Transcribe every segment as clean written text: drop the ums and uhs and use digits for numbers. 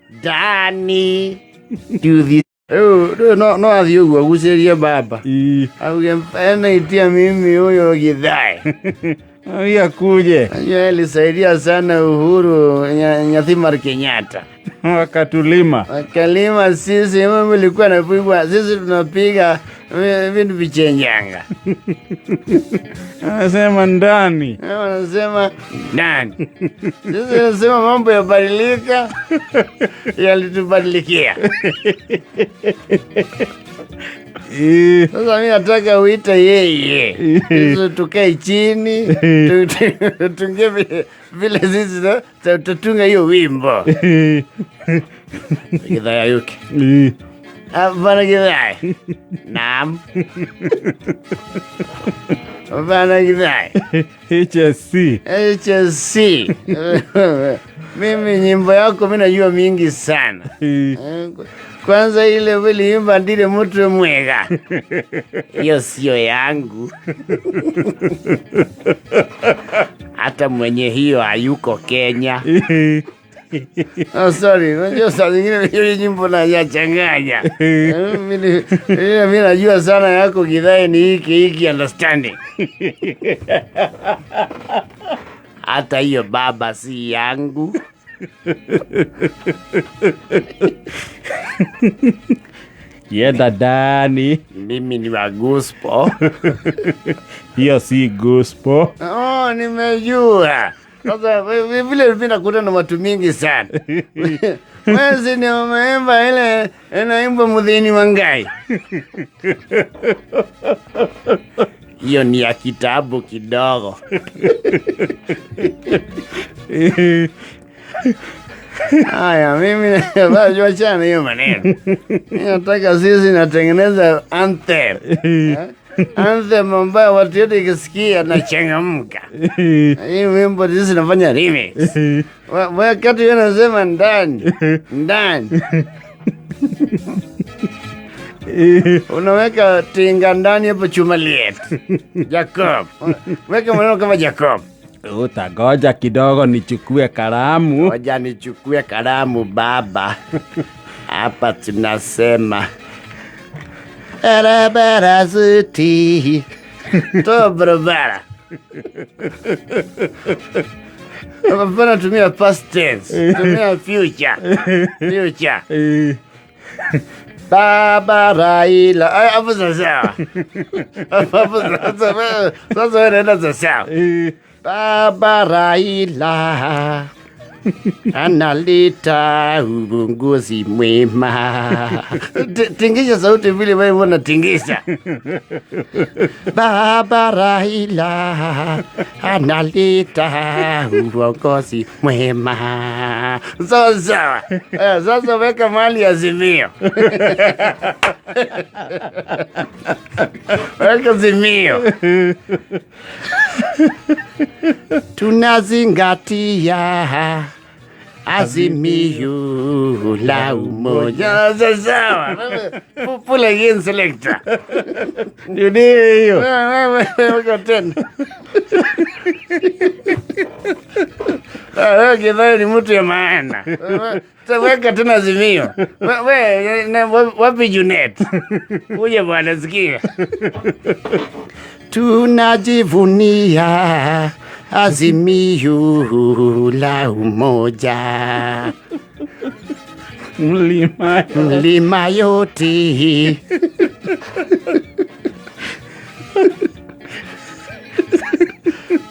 Ndani tuthi rĩu no athiĩ ũguo agucĩrĩrie baba. Auge ena mimi huyo Githae. Akuje. Najua alisaidia sana Uhuru Nyathimar Kenyatta. Wakatulima. Wakalima sisi, mimi nilikuwa napigwa, sisi tunapiga vindu vichenjanga. Anasema ndani. Wanasema ndani. Sisi nasema mambo yabadilika, yalitubadilikia. Sasa mimi nataka uite yeye. Sisi tukae chini, tunge vile sisi tutatunga hiyo wimbo. Githae Ayuki. Bwana Githae. Naam. Bwana Githae. HSC. HSC. Mimi nyimbo yako mimi najua mingi sana. Kwanza ile uliimba ndile mtu mwega. Hiyo sio yangu. Hata mwenye hiyo hayuko Kenya. Oh, sorry, unajua saa zingine hiyo nyimbo na yachanganya. Mimi najua sana yako Githae ni hiki understanding. Hata hiyo baba si yangu. Kienda ndani. Mimi ni wa gospel. Hiyo si gospel. Oh, nimejua. Sasa vile mimi nakuta na watu mingi sana. Mwezi ni umeimba ile inaimba Muthini wa Ngai. Hiyo ni ya kitabu kidogo. Haya, mimi wachana hiyo maneno. Mimi nataka sisi natengeneza anthem. Anthem ambayo watu wote ikisikia nachangamka. Hii wimbo sisi nafanya remix. Wakati wewe unasema ndani, ndani. Unaweka tinga ndani hapo chuma liet. Jacob. Weka maneno kama Jacob. Utagoja kidogo nichukue kalamu. Ngoja nichukue kalamu baba. Hapa tunasema barabara zote. Toa barabara. Hapana, tumia past tense. Tumia future. Future. Baba Raila. Hapo sasa. Hapo sasa. Sasa wewe nenda sasa. Baba Raila analeta uongozi mwema. Tingisha sauti vile wewe unatingisha. Baba Raila analeta uongozi mwema. Sawa sawa. Sasa weka mali Azimio. Weka Azimio. Tunazingatia azimio la umoja. Sawa. Pull again selector. Ndio hiyo. Weka tena. Wewe Githae ni mtu ya maana. Weka tena azimio. Wewe wapi Junet? Uje bwana sikia. Tunajivunia azimio la umoja. Mlima. Mlima yote.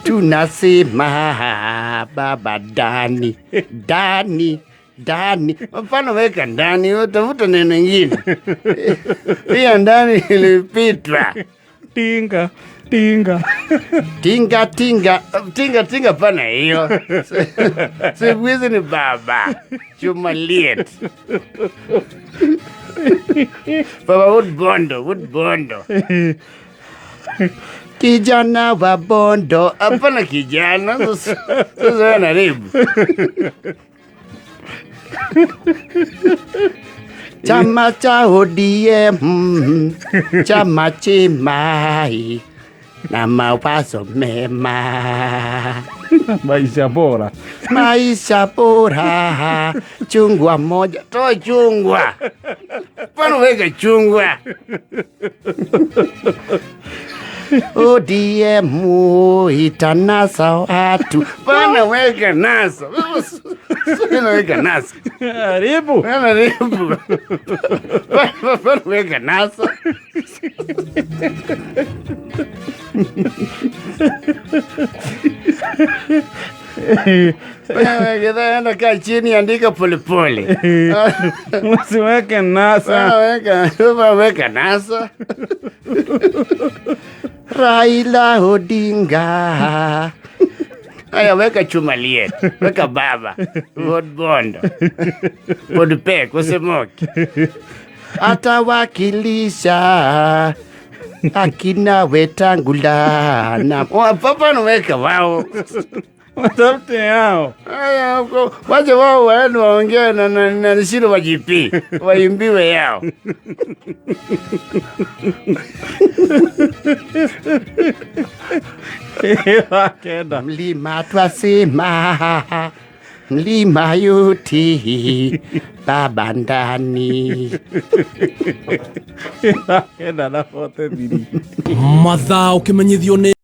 Tunasema baba Dani, Dani, Dani. Mfano weka ndani, utafuta neno lingine. Pia ndani ilipitwa. Tinga, tinga. Tinga, tinga, tinga, tinga pana hiyo. Siku hizi ni baba. Chuma liet. Baba wood bondo, wood bondo. Kijana wa bondo. Hapana kijana. Sasa wewe naribu. Chama cha ODM, chama chemai. Na mawazo mema. Maisha bora. Maisha bora. Chungwa moja. Toa chungwa. Pana weka chungwa. ODM itanasa watu. Pana weka nasa. Pana weka nasa. Karibu. Pana ribu. Pana weka nasa. Wewe enda kaa chini, andika polepole. Usiweke nasa. Weka nasa. Raila Odinga. Aya, weka chuma liet, weka baba, Pod bondo, pod pek, usemoki. Atawakilisha akina Wetangula na papa naweka wao. Watafute yao. Aya, wache wao waende waongee na Nsiru wa GP waimbiwe yao. Wakenda. Mlima twasema, mlima yuti baba ndani. Wakenda na 43. Mathaa ũkĩmenyithio nĩ